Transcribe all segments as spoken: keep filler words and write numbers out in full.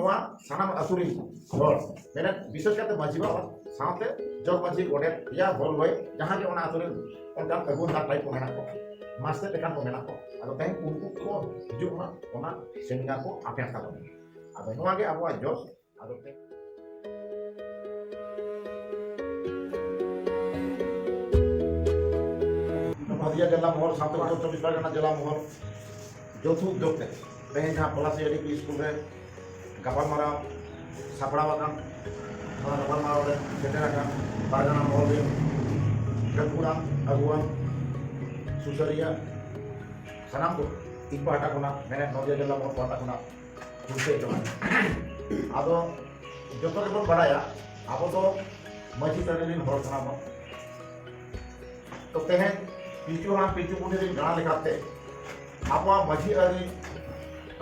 ᱱᱚᱣᱟ ᱥᱟᱱᱟᱢ ᱟᱹᱛᱩ ᱨᱤᱱ ᱦᱚᱲ, ᱢᱮᱱᱮᱫ ᱵᱤᱥᱮᱥ ᱠᱟᱛᱮ ᱢᱟᱹᱡᱷᱤ ᱵᱟᱵᱟ ᱥᱟᱶᱛᱮ ᱡᱚᱜᱽ ᱢᱟᱹᱡᱷᱤ, ᱜᱚᱰᱮᱛ, ᱭᱟ ᱦᱚᱞ ᱦᱚᱭ, ᱡᱟᱦᱟᱸ ᱜᱮ ᱚᱱᱟ ᱟᱹᱛᱩ ᱨᱮᱱ ᱚᱱᱠᱟᱱ ᱟᱹᱜᱩᱣᱟᱹᱱ ᱫᱟᱜ ᱴᱟᱭᱤᱯ ᱠᱚ ᱢᱮᱱᱟᱜ ᱠᱚ, ᱢᱟᱥᱴᱟᱨ ᱞᱮᱠᱟᱱ ᱠᱚ ᱢᱮᱱᱟᱜ ᱠᱚ, ᱟᱫᱚ ᱛᱮᱦᱮᱧ ᱩᱱᱠᱩ ᱠᱚ ᱦᱤᱡᱩᱜ ᱢᱟ, ᱚᱱᱟ ᱥᱮᱢᱤᱱᱟᱨ ᱠᱚ ᱟᱴᱮᱱᱰ ᱛᱟᱵᱚᱱ ᱢᱟ᱾ ᱟᱫᱚ ᱱᱚᱣᱟ ᱜᱮ ᱟᱵᱚᱣᱟᱜ ᱡᱚᱥ᱾ ᱟᱫᱚ ᱛᱮ- ᱱᱚᱣᱟ ᱱᱚᱫᱤᱭᱟ ᱡᱮᱞᱟ ᱢᱚᱦᱚᱞ ᱥᱟᱶᱛᱮ ᱩᱛᱛᱚᱨ ᱪᱚᱵᱵᱤᱥ ᱯᱟᱨᱜᱟᱱᱟ ᱡᱮᱞᱟ ᱢᱚᱦᱚᱞ ᱡᱚᱛᱷᱩ ᱩᱫᱽᱫᱳᱜᱽ ᱛᱮ ᱛᱮᱦᱮᱧ ᱡᱟᱦᱟᱸ ᱯᱚᱞᱟᱥᱤ ᱟᱹᱰᱤ ᱥᱠᱩᱞ ᱨᱮ ᱜᱟᱯᱟᱞᱢᱟᱨᱟᱣ ᱥᱟᱯᱲᱟᱣ ᱟᱠᱟᱱ, ᱱᱚᱣᱟ ᱜᱟᱯᱟᱞᱢᱟᱨᱟᱣ ᱨᱮ ᱥᱮᱴᱮᱨ ᱟᱠᱟᱱ ᱯᱟᱨᱜᱟᱱᱟ ᱢᱚᱦᱚᱞ ᱨᱮᱱ ᱜᱟᱹᱠᱷᱩᱲᱟᱱ, ᱟᱹᱜᱩᱣᱟᱱ, ᱥᱩᱥᱟᱹᱨᱤᱭᱟᱹ, ᱥᱟᱱᱟᱢ ᱠᱚ ᱤᱧ ᱯᱟᱦᱴᱟ ᱠᱷᱚᱱᱟᱜ, ᱢᱮᱱᱮᱫ ᱱᱚᱫᱤᱭᱟ ᱡᱮᱞᱟ ᱢᱚᱦᱚᱞ ᱯᱟᱦᱴᱟ ᱠᱷᱚᱱᱟᱜ ᱦᱩᱞᱥᱟᱹᱭ ᱡᱚᱦᱟᱨ᱾ ᱟᱫᱚ ᱡᱚᱛᱚ ᱜᱮᱵᱚᱱ ᱵᱟᱲᱟᱭᱟ, ᱟᱵᱚ ᱫᱚ ᱢᱟᱹᱡᱷᱤ ᱛᱟᱹᱨᱤ ᱨᱮᱱ ᱦᱚᱲ ᱠᱟᱱᱟ ᱵᱚᱱ᱾ ᱛᱚ ᱛᱮᱦᱮᱧ ᱯᱤᱞᱪᱩ ᱦᱟᱲᱟᱢ ᱯᱤᱞᱪᱩ ᱵᱩᱰᱷᱤ ᱨᱮᱱ ᱜᱟᱲᱟ ᱞᱮᱠᱟᱛᱮ ᱟᱵᱚᱣᱟᱜ ᱢᱟᱹᱡᱷᱤ ᱟᱹᱨᱤ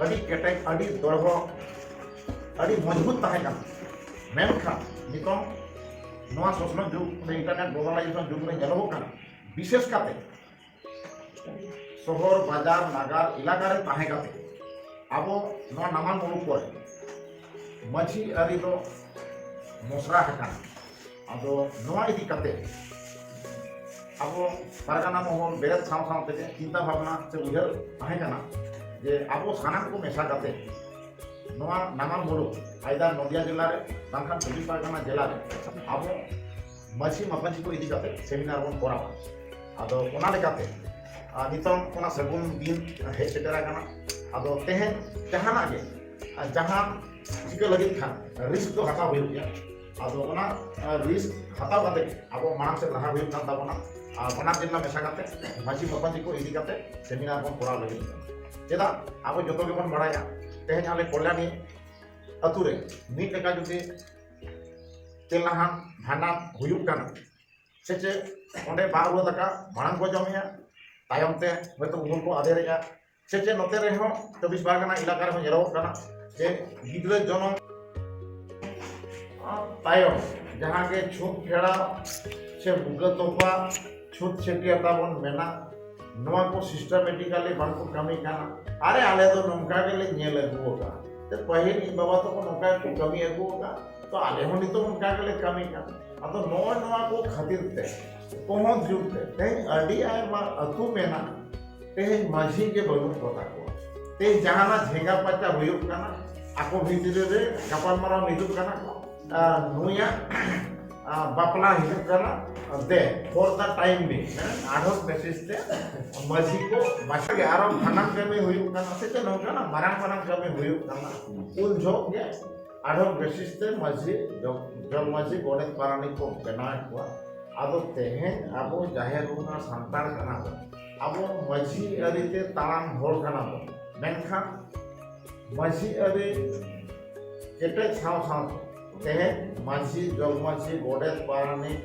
ᱟᱹᱰᱤ ᱠᱮᱴᱮᱡ, ᱟᱹᱰᱤ ᱫᱚᱲᱦᱚ, ᱟᱹᱰᱤ ᱢᱚᱡᱽᱵᱩᱛ ᱛᱟᱦᱮᱸ ᱠᱟᱱᱟ᱾ ᱢᱮᱱᱠᱷᱟᱱ ᱱᱤᱛᱚᱝ ᱱᱚᱣᱟ ᱥᱚᱥᱱᱚᱜ ᱡᱩᱜᱽ, internet globalization ᱡᱩᱜᱽ ᱨᱮ ᱧᱮᱞᱚᱜᱚᱜ ᱠᱟᱱᱟ, ᱵᱤᱥᱮᱥ ᱠᱟᱛᱮ ᱥᱚᱦᱚᱨ, ᱵᱟᱡᱟᱨ, ᱱᱟᱜᱟᱨ ᱮᱞᱟᱠᱟ ᱨᱮ ᱛᱟᱦᱮᱸ ᱠᱟᱛᱮ ᱟᱵᱚ ᱱᱚᱣᱟ ᱱᱟᱢᱟᱞ ᱢᱩᱞᱩᱠ ᱠᱚᱨᱮ ᱢᱟᱹᱡᱷᱤ ᱟᱹᱨᱤ ᱫᱚ ᱢᱚᱥᱨᱟ ᱟᱠᱟᱱᱟ᱾ ᱟᱫᱚ ᱱᱚᱣᱟ ᱤᱫᱤ ᱠᱟᱛᱮ ᱟᱵᱚ ᱯᱟᱨᱜᱟᱱᱟ ᱢᱚᱦᱚᱞ ᱵᱮᱨᱮᱫ ᱥᱟᱶ ᱥᱟᱶ ᱛᱮᱜᱮ ᱪᱤᱱᱛᱟ ᱵᱷᱟᱵᱽᱱᱟ ᱥᱮ ᱩᱭᱦᱟᱹᱨ ᱛᱟᱦᱮᱸ ᱠᱟᱱᱟ ᱡᱮ ᱟᱵᱚ ᱥᱟᱱᱟᱢ ᱠᱚ ᱢᱮᱥᱟ ᱠᱟᱛᱮ ᱱᱚᱣᱟ ᱱᱟᱢᱟᱞ ᱢᱩᱞᱩᱠ, either ᱱᱚᱫᱤᱭᱟ ᱡᱮᱞᱟ ᱨᱮ ᱵᱟᱝᱠᱷᱟᱱ ᱪᱚᱵᱵᱤᱥ ᱯᱟᱨᱜᱟᱱᱟ ᱡᱮᱞᱟ ᱨᱮ ᱟᱵᱚ ᱢᱟᱹᱡᱷᱤ ᱢᱟᱯᱟᱡᱷᱤ ᱠᱚ ᱤᱫᱤ ᱠᱟᱛᱮ ᱥᱮᱢᱤᱱᱟᱨ ᱵᱚᱱ ᱠᱚᱨᱟᱣᱟ᱾ ᱟᱫᱚ ᱚᱱᱟ ᱞᱮᱠᱟᱛᱮ, ᱟᱨ ᱱᱤᱛᱚᱝ ᱚᱱᱟ ᱥᱟᱹᱜᱩᱱ ᱫᱤᱱ ᱦᱮᱡ ᱥᱮᱴᱮᱨ ᱟᱠᱟᱱᱟ᱾ ᱟᱫᱚ ᱛᱮᱦᱮᱧ ᱡᱟᱦᱟᱱᱟᱜ ᱜᱮ, ᱟᱨ ᱡᱟᱦᱟᱸ ᱪᱤᱠᱟᱹ ᱞᱟᱹᱜᱤᱫ ᱠᱷᱟᱱ ᱨᱤᱥᱠ ᱫᱚ ᱦᱟᱛᱟᱣ ᱦᱩᱭᱩᱜ ᱜᱮᱭᱟ᱾ ᱟᱫᱚ ᱚᱱᱟ, ᱟᱨ, ᱨᱤᱥᱠ ᱦᱟᱛᱟᱣ ᱠᱟᱛᱮ ᱟᱵᱚ ᱢᱟᱲᱟᱝ ᱥᱮᱫ ᱞᱟᱦᱟ ᱦᱩᱭᱩᱜ ᱠᱟᱱ ᱛᱟᱵᱚᱱᱟ᱾ ᱟᱨ ᱵᱟᱱᱟᱨ ᱡᱮᱞᱟ ᱢᱮᱥᱟ ᱠᱟᱛᱮ ᱢᱟᱹᱡᱷᱤ ᱢᱟᱯᱟᱡᱷᱤ ᱠᱚ ᱤᱫᱤ ᱠᱟᱛᱮ ᱥᱮᱢᱤᱱᱟᱨ ᱵᱚᱱ ᱠᱚᱨᱟᱣ ᱞᱟᱹᱜᱤᱫ ᱠᱟᱱᱟ᱾ ᱪᱮᱫᱟᱜ? ᱟᱵᱚ ᱡᱚᱛᱚ ᱜᱮᱵᱚᱱ ᱵᱟᱲᱟᱭᱟ, ᱛᱮᱦᱮᱧ ᱟᱞᱮ ᱠᱚᱞᱭᱟᱱᱤ ᱟᱹᱛᱩ ᱨᱮ ᱢᱤᱫ ᱞᱮᱠᱟ ᱡᱩᱫᱤ ᱛᱮᱞᱱᱟᱦᱟᱱ ᱵᱷᱟᱸᱰᱟᱱ ᱦᱩᱭᱩᱜ ᱠᱟᱱᱟ, ᱥᱮ ᱪᱮᱫ ᱚᱸᱰᱮ ᱵᱟᱦᱟ ᱫᱟᱠᱟ ᱢᱟᱲᱟᱝ ᱠᱚ ᱡᱚᱢᱮᱜᱼᱟ, ᱛᱟᱭᱚᱢ ᱛᱮ ᱦᱚᱭᱛᱳ ᱩᱢᱩᱞ ᱠᱚ ᱟᱫᱮᱨᱮᱜᱼᱟ, ᱥᱮ ᱪᱮᱫ ᱱᱚᱛᱮ ᱨᱮᱦᱚᱸ ᱪᱚᱵᱵᱤᱥ ᱯᱟᱨᱜᱟᱱᱟ ᱮᱞᱟᱠᱟ ᱨᱮᱦᱚᱸ ᱧᱮᱞᱚᱜᱚᱜ ᱠᱟᱱᱟ ᱡᱮ ᱜᱤᱫᱽᱨᱟᱹ ᱡᱚᱱᱚᱢ ᱛᱟᱭᱚᱢ ᱡᱟᱦᱟᱸ ᱜᱮ ᱪᱷᱩᱛ ᱯᱷᱮᱲᱟᱣ ᱥᱮ ᱵᱩᱠᱟᱹ ᱛᱚᱯᱟ, ᱪᱷᱩᱛ ᱪᱷᱟᱹᱴᱭᱟᱹᱨ ᱛᱟᱵᱚᱱ ᱢᱮᱱᱟᱜ, ᱱᱚᱣᱟ ᱠᱚ systematically ᱵᱟᱝ ᱠᱚ ᱠᱟᱹᱢᱤ ᱠᱟᱱᱟ᱾ ᱟᱨᱮ, ᱟᱞᱮ ᱫᱚ ᱱᱚᱝᱠᱟ ᱜᱮᱞᱮ ᱧᱮᱞ ᱟᱹᱜᱩ ᱟᱠᱟᱫᱼᱟ᱾ ᱯᱟᱹᱦᱤᱞ ᱤᱧ ᱵᱟᱵᱟ ᱛᱟᱠᱚ ᱱᱚᱝᱠᱟ ᱜᱮᱠᱚ ᱠᱟᱹᱢᱤ ᱟᱹᱜᱩ ᱟᱠᱟᱫ, ᱛᱚ ᱟᱞᱮ ᱦᱚᱸ ᱱᱤᱛᱚᱜ ᱚᱱᱠᱟ ᱜᱮᱞᱮ ᱠᱟᱹᱢᱤ ᱠᱟᱱᱟ᱾ ᱟᱫᱚ ᱱᱚᱜᱼᱚᱭ ᱱᱚᱣᱟ ᱠᱚ ᱠᱷᱟᱹᱛᱤᱨ ᱛᱮ ᱠᱚᱦᱚᱸ ᱡᱩᱜᱽ ᱛᱮ ᱛᱮᱦᱮᱧ ᱟᱹᱰᱤ ᱟᱭᱢᱟ ᱟᱹᱛᱩ ᱢᱮᱱᱟᱜᱼᱟ, ᱛᱮᱦᱮᱧ ᱢᱟᱹᱡᱷᱤ ᱜᱮ ᱵᱟᱹᱱᱩᱜ ᱠᱚ ᱛᱟᱠᱚᱣᱟ᱾ ᱛᱮᱦᱮᱧ ᱡᱟᱦᱟᱱᱟᱜ ᱡᱷᱮᱸᱜᱟ ᱯᱟᱪᱟ ᱦᱩᱭᱩᱜ ᱠᱟᱱᱟ, ᱟᱠᱚ ᱵᱷᱤᱛᱨᱤ ᱨᱮ ᱜᱟᱯᱟᱞᱢᱟᱨᱟᱣ ᱢᱤᱫᱚᱜ ᱠᱟᱱᱟ ᱠᱚ, ᱟᱨ ᱱᱩᱭᱟᱜ ᱟᱨ ᱵᱟᱯᱞᱟ ᱦᱤᱡᱩᱜ ᱠᱟᱱᱟ, ᱫᱮ, for the time being, ᱦᱮᱸ, ad hoc basis ᱛᱮ ᱢᱟᱹᱡᱷᱤ ᱠᱚ ᱵᱟᱪᱷᱟᱣ ᱜᱮ, ᱟᱨᱚ ᱵᱷᱟᱸᱰᱟᱱ ᱠᱟᱹᱢᱤ ᱦᱩᱭᱩᱜ ᱠᱟᱱᱟ, ᱥᱮ ᱪᱮᱫ ᱱᱚᱝᱠᱟᱱᱟᱜ ᱢᱟᱨᱟᱝ ᱢᱟᱨᱟᱝ ᱠᱟᱹᱢᱤ ᱦᱩᱭᱩᱜ ᱠᱟᱱᱟ, ᱩᱱ ᱡᱚᱦᱚᱜ ᱜᱮ ad hoc basis ᱛᱮ ᱢᱟᱹᱡᱷᱤ, ᱡᱚᱜᱽ, ᱡᱚᱜᱽ ᱢᱟᱹᱡᱷᱤ, ᱜᱚᱰᱮᱛ, ᱯᱟᱨᱟᱱᱤᱠ ᱠᱚ ᱵᱮᱱᱟᱣᱮᱫ ᱠᱚᱣᱟ᱾ ᱟᱫᱚ ᱛᱮᱦᱮᱧ ᱟᱵᱚ ᱡᱟᱦᱮᱨ ᱵᱚᱸᱜᱟ ᱥᱟᱱᱛᱟᱲ ᱠᱟᱱᱟ ᱵᱚᱱ, ᱟᱵᱚ ᱢᱟᱹᱡᱷᱤ ᱟᱹᱨᱤ ᱛᱮ ᱛᱟᱲᱟᱢ ᱦᱚᱲ ᱠᱟᱱᱟ ᱵᱚᱱ, ᱢᱮᱱᱠᱷᱟᱱ ᱢᱟᱹᱡᱷᱤ ᱟᱹᱨᱤ ᱠᱮᱴᱮᱡ ᱥᱟᱶ ᱥᱟᱶᱛᱮ ᱛᱮᱦᱮᱧ ᱢᱟᱹᱡᱷᱤ, ᱡᱚᱜᱽ ᱢᱟᱹᱡᱷᱤ, ᱜᱚᱰᱮᱛ, ᱯᱟᱨᱟᱱᱤᱠ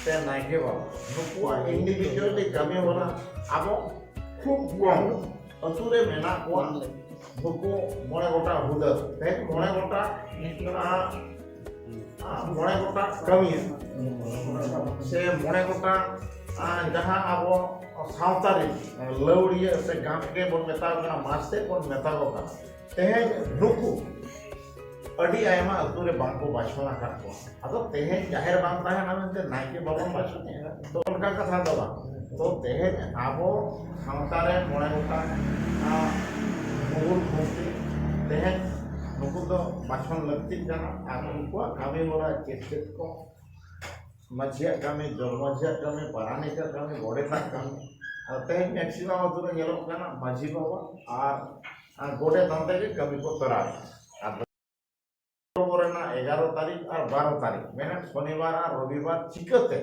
ᱥᱮ ᱱᱟᱭᱠᱮ ᱵᱟᱵᱟ, ᱱᱩᱠᱩᱣᱟᱜ individually ᱠᱟᱹᱢᱤ ᱦᱚᱨᱟ ᱟᱵᱚ ᱠᱷᱩᱵ ᱠᱚᱢ ᱟᱹᱛᱩ ᱨᱮ ᱢᱮᱱᱟᱜ ᱠᱚᱣᱟ᱾ ᱱᱩᱠᱩ ᱢᱚᱬᱮ ᱜᱚᱴᱟᱝ ᱦᱩᱫᱟᱹ, ᱛᱮᱦᱮᱧ ᱢᱚᱬᱮ ᱜᱚᱴᱟᱝ, ᱟᱸ, ᱟᱸ, ᱢᱚᱬᱮ ᱜᱚᱴᱟᱝ ᱠᱟᱹᱢᱤᱭᱟᱹ ᱥᱮ ᱢᱚᱬᱮ ᱜᱚᱴᱟᱝ, ᱟᱸ, ᱡᱟᱦᱟᱸ ᱟᱵᱚ ᱥᱟᱶᱛᱟ ᱨᱮ ᱞᱟᱹᱣᱲᱤᱭᱟᱹ ᱥᱮ ᱜᱟᱢᱠᱮ ᱵᱚᱱ ᱢᱮᱛᱟᱣ ᱠᱟᱱᱟ, ᱢᱟᱥᱴᱟᱨ ᱵᱚᱱ ᱢᱮᱛᱟ ᱠᱚ ᱠᱟᱱᱟ, ᱛᱮᱦᱮᱧ ᱱᱩᱠᱩ ᱟᱹᱰᱤ ᱟᱭᱢᱟ ᱟᱹᱛᱩ ᱨᱮ ᱵᱟᱝ ᱠᱚ ᱵᱟᱪᱷᱚᱱ ᱟᱠᱟᱫ ᱠᱚᱣᱟ᱾ ᱟᱫᱚ ᱛᱮᱦᱮᱧ ᱡᱟᱦᱮᱨ ᱵᱟᱝ ᱛᱟᱦᱮᱱᱟ ᱢᱮᱱᱛᱮ ᱱᱟᱭᱠᱮ ᱵᱟᱵᱚᱱ ᱵᱟᱪᱷᱚᱱᱮᱭᱟ, ᱛᱚ ᱚᱱᱠᱟ ᱠᱟᱛᱷᱟ ᱫᱚ ᱵᱟᱝ᱾ ᱛᱚ ᱛᱮᱦᱮᱧ ᱟᱵᱚ ᱥᱟᱶᱛᱟ ᱨᱮ ᱢᱚᱬᱮ ᱜᱚᱴᱟᱝ, ᱟᱸ, ᱢᱩᱬ ᱠᱷᱩᱱᱴᱤ, ᱛᱮᱦᱮᱧ ᱱᱩᱠᱩ ᱫᱚ ᱵᱟᱪᱷᱚᱱ ᱞᱟᱹᱠᱛᱤᱜ ᱠᱟᱱᱟ᱾ ᱟᱨ ᱩᱱᱠᱩᱣᱟᱜ ᱠᱟᱹᱢᱤ ᱦᱚᱨᱟ ᱪᱮᱫ ᱪᱮᱫ ᱠᱚ, ᱢᱟᱹᱡᱷᱤᱭᱟᱜ ᱠᱟᱹᱢᱤ, ᱡᱚᱜᱽ ᱢᱟᱹᱡᱷᱤᱭᱟᱜ ᱠᱟᱹᱢᱤ, ᱯᱟᱨᱟᱱᱤᱠᱟᱜ ᱠᱟᱹᱢᱤ, ᱜᱚᱰᱮᱛᱟᱜ ᱠᱟᱹᱢᱤ, ᱟᱨ ᱛᱮᱦᱮᱧ maximum ᱟᱹᱛᱩ ᱨᱮ ᱧᱮᱞᱚᱜ ᱠᱟᱱᱟ ᱢᱟᱹᱡᱷᱤ ᱵᱟᱵᱟ ᱟᱨ, ᱟᱨ ᱜᱚᱰᱮᱛ ᱦᱟᱱᱛᱮ ᱜᱮ ᱠᱟᱹᱢᱤ ᱠᱚ ᱛᱚᱨᱟᱣᱮᱫᱟ᱾ ᱟᱨ ᱚᱠᱴᱳᱵᱚᱨ ᱨᱮᱱᱟᱜ ᱮᱜᱟᱨᱚ ᱛᱟᱹᱨᱤᱠᱷ ᱟᱨ ᱵᱟᱨᱚ ᱛᱟᱹᱨᱤᱠᱷ, ᱢᱮᱱᱮᱫ ᱥᱚᱱᱤᱵᱟᱨ ᱟᱨ ᱨᱚᱵᱤᱵᱟᱨ, ᱪᱤᱠᱟᱹᱛᱮ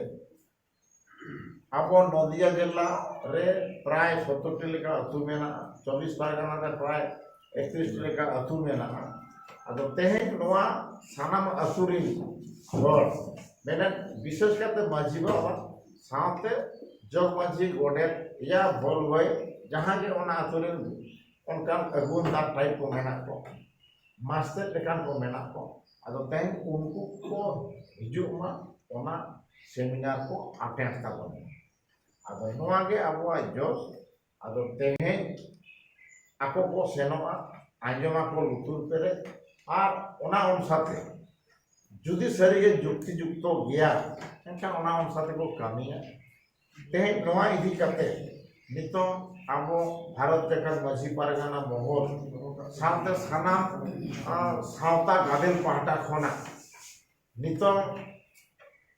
ᱟᱵᱚ ᱱᱚᱫᱤᱭᱟ ᱡᱮᱞᱟ ᱨᱮ ᱯᱨᱟᱭ ᱥᱚᱛᱛᱚᱨ ᱴᱤ ᱞᱮᱠᱟ ᱟᱹᱛᱩ ᱢᱮᱱᱟᱜᱼᱟ, ᱪᱚᱵᱵᱤᱥ ᱯᱟᱨᱜᱟᱱᱟ ᱨᱮ ᱯᱨᱟᱭ ᱮᱠᱛᱨᱤᱥ ᱴᱤ ᱞᱮᱠᱟ ᱟᱹᱛᱩ ᱢᱮᱱᱟᱜᱼᱟ᱾ ᱟᱫᱚ ᱛᱮᱦᱮᱧ ᱱᱚᱣᱟ ᱥᱟᱱᱟᱢ ᱟᱹᱛᱩ ᱨᱤᱱ ᱦᱚᱲ, ᱢᱮᱱᱮᱫ ᱵᱤᱥᱮᱥ ᱠᱟᱛᱮ ᱢᱟᱹᱡᱷᱤ ᱵᱟᱵᱟ ᱥᱟᱶᱛᱮ ᱡᱚᱜᱽ ᱢᱟᱹᱡᱷᱤ, ᱜᱚᱰᱮᱛ, ᱭᱟ ᱵᱷᱚᱞ ᱵᱷᱟᱹᱭ, ᱡᱟᱦᱟᱸ ᱜᱮ ᱚᱱᱟ ᱟᱹᱛᱩ ᱨᱮᱱ ᱚᱱᱠᱟᱱ ᱟᱹᱜᱩᱣᱟᱹᱱ ᱫᱟᱨ ᱴᱟᱭᱤᱯ ᱠᱚ ᱢᱮᱱᱟᱜ ᱠᱚ, ᱢᱟᱥᱴᱟᱨ ᱞᱮᱠᱟᱱ ᱠᱚ ᱢᱮᱱᱟᱜ ᱠᱚ, ᱟᱫᱚ ᱛᱮᱦᱮᱧ ᱩᱱᱠᱩ ᱠᱚ ᱦᱤᱡᱩᱜ ᱢᱟ, ᱚᱱᱟ ᱥᱮᱢᱤᱱᱟᱨ ᱠᱚ ᱟᱴᱮᱱᱰ ᱛᱟᱵᱚᱱ ᱢᱟ᱾ ᱟᱫᱚ ᱱᱚᱣᱟ ᱜᱮ ᱟᱵᱚᱣᱟᱜ ᱡᱚᱥ᱾ ᱟᱫᱚ ᱛᱮᱦᱮᱧ ᱟᱠᱚ ᱠᱚ ᱥᱮᱱᱚᱜᱼᱟ, ᱟᱸᱡᱚᱢᱟᱠᱚ ᱞᱩᱛᱩᱨ ᱯᱮᱨᱮᱡ, ᱟᱨ ᱚᱱᱟ ᱚᱱᱩᱥᱟᱨ ᱛᱮ ᱡᱩᱫᱤ ᱥᱟᱹᱨᱤᱜᱮ ᱡᱩᱠᱛᱤ ᱡᱩᱠᱛᱚ ᱜᱮᱭᱟ, ᱮᱱᱠᱷᱟᱱ ᱚᱱᱟ ᱚᱱᱩᱥᱟᱨ ᱛᱮᱠᱚ ᱠᱟᱹᱢᱤᱭᱟ᱾ ᱛᱮᱦᱮᱧ ᱱᱚᱣᱟ ᱤᱫᱤ ᱠᱟᱛᱮ ᱱᱤᱛᱚᱝ ᱟᱵᱚ ᱵᱷᱟᱨᱚᱛ ᱡᱟᱠᱟᱛ ᱢᱟᱹᱡᱷᱤ ᱯᱟᱨᱜᱟᱱᱟ ᱢᱚᱦᱚᱞ ᱥᱟᱶᱛᱮ ᱥᱟᱱᱟᱢ, ᱟᱸ, ᱥᱟᱶᱛᱟ ᱜᱟᱫᱮᱞ ᱯᱟᱦᱴᱟ ᱠᱷᱚᱱᱟᱜ ᱱᱤᱛᱚᱝ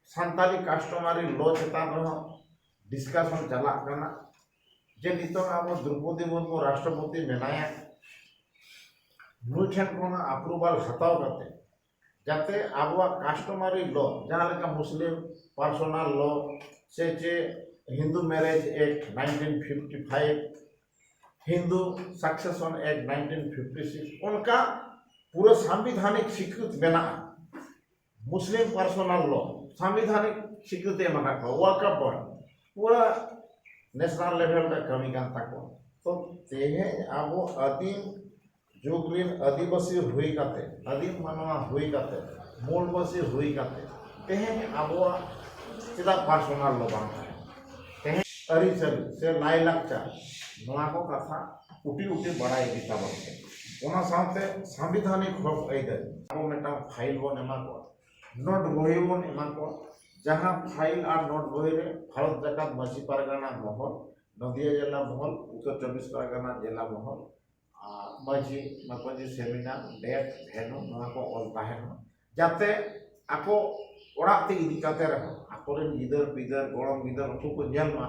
ᱥᱟᱱᱛᱟᱲᱤ customary law ᱪᱮᱛᱟᱱ ᱨᱮᱦᱚᱸ discussion ᱪᱟᱞᱟᱜ ᱠᱟᱱᱟ, ᱡᱮ ᱱᱤᱛᱚᱝ ᱟᱵᱚ ᱫᱨᱚᱯᱚᱫᱤ ᱢᱩᱨᱢᱩ ᱨᱟᱥᱴᱨᱚᱯᱚᱛᱤ ᱢᱮᱱᱟᱭᱟ, ᱱᱩᱭ ᱴᱷᱮᱱ ᱠᱷᱚᱱᱟᱜ approval ᱦᱟᱛᱟᱣ ᱠᱟᱛᱮ ᱡᱟᱛᱮ ᱟᱵᱚᱣᱟᱜ customary law, ᱡᱟᱦᱟᱸ ᱞᱮᱠᱟ Muslim personal law ᱥᱮ ᱪᱮ Hindu Marriage Act nineteen fifty five, Hindu Succession Act nineteen fifty six, ᱚᱱᱠᱟ ᱯᱩᱨᱟᱹ ᱥᱟᱝᱵᱤᱫᱷᱟᱱᱤᱠ ᱥᱤᱠᱨᱤᱛ ᱢᱮᱱᱟᱜᱼᱟ᱾ Muslim personal law ᱥᱟᱝᱵᱤᱫᱷᱟᱱᱤᱠ ᱥᱤᱠᱨᱤᱛᱤ ᱮᱢ ᱟᱠᱟᱫ ᱠᱚᱣᱟ, ᱣᱟᱠᱟᱯ ᱵᱳᱨᱰ ᱯᱩᱨᱟᱹ national level ᱨᱮ ᱠᱟᱹᱢᱤ ᱠᱟᱱ ᱛᱟᱠᱚᱣᱟ᱾ ᱛᱚ ᱛᱮᱦᱮᱧ ᱟᱵᱚ ᱟᱹᱫᱤᱢ ᱡᱩᱜᱽ ᱨᱮᱱ ᱟᱹᱫᱤᱵᱟᱹᱥᱤ ᱦᱩᱭ ᱠᱟᱛᱮ, ᱟᱹᱫᱤᱢ ᱢᱟᱱᱣᱟ ᱦᱩᱭ ᱠᱟᱛᱮ, ᱢᱩᱞᱵᱟᱹᱥᱤ ᱦᱩᱭ ᱠᱟᱛᱮ ᱛᱮᱦᱮᱧ ᱟᱵᱚᱣᱟᱜ ᱪᱮᱫᱟᱜ personal law ᱵᱟᱝ ᱛᱟᱦᱮᱸ? ᱛᱮᱦᱮᱧ ᱟᱹᱨᱤᱪᱟᱹᱞᱤ ᱥᱮ ᱞᱟᱭᱞᱟᱠᱪᱟᱨ, ᱱᱚᱣᱟ ᱠᱚ ᱠᱟᱛᱷᱟ ᱩᱴᱤ ᱩᱴᱤ ᱵᱟᱲᱟᱭ ᱤᱫᱤ ᱛᱟᱵᱚᱱ ᱯᱮ᱾ ᱚᱱᱟ ᱥᱟᱶᱛᱮ ᱥᱟᱝᱵᱤᱫᱷᱟᱱᱤᱠ ᱦᱚᱠ ᱟᱹᱭᱫᱟᱹᱨᱤ, ᱟᱵᱚ ᱢᱤᱫᱴᱟᱝ file ᱵᱚᱱ ᱮᱢᱟ ᱠᱚᱣᱟ, ᱱᱳᱴ ᱵᱳᱭ ᱵᱚᱱ ᱮᱢᱟ ᱠᱚᱣᱟ, ᱡᱟᱦᱟᱸ file ᱟᱨ ᱱᱳᱴ ᱵᱳᱭ ᱨᱮ ᱵᱷᱟᱨᱚᱛ ᱡᱟᱠᱟᱛ ᱢᱟᱹᱡᱷᱤ ᱯᱟᱨᱜᱟᱱᱟ ᱢᱚᱦᱚᱞ, ᱱᱚᱫᱤᱭᱟ ᱡᱮᱞᱟ ᱢᱚᱦᱚᱞ, ᱩᱛᱛᱚᱨ ᱪᱚᱵᱵᱤᱥ ᱯᱟᱨᱜᱟᱱᱟ ᱡᱮᱞᱟ ᱢᱚᱦᱚᱞ, ᱟᱨ ᱢᱟᱹᱡᱷᱤ ᱢᱟᱯᱟᱡᱷᱤ seminar, date, venue, ᱱᱚᱣᱟ ᱠᱚ ᱚᱞ ᱛᱟᱦᱮᱱ ᱢᱟ, ᱡᱟᱛᱮ ᱟᱠᱚ ᱚᱲᱟᱜ ᱛᱮ ᱤᱫᱤ ᱠᱟᱛᱮ ᱨᱮᱦᱚᱸ ᱟᱠᱚᱨᱮᱱ ᱜᱤᱫᱟᱹᱨ ᱯᱤᱫᱟᱹᱨ ᱜᱚᱲᱚᱢ ᱜᱤᱫᱟᱹᱨ ᱩᱱᱠᱩ ᱠᱚ ᱧᱮᱞ ᱢᱟ,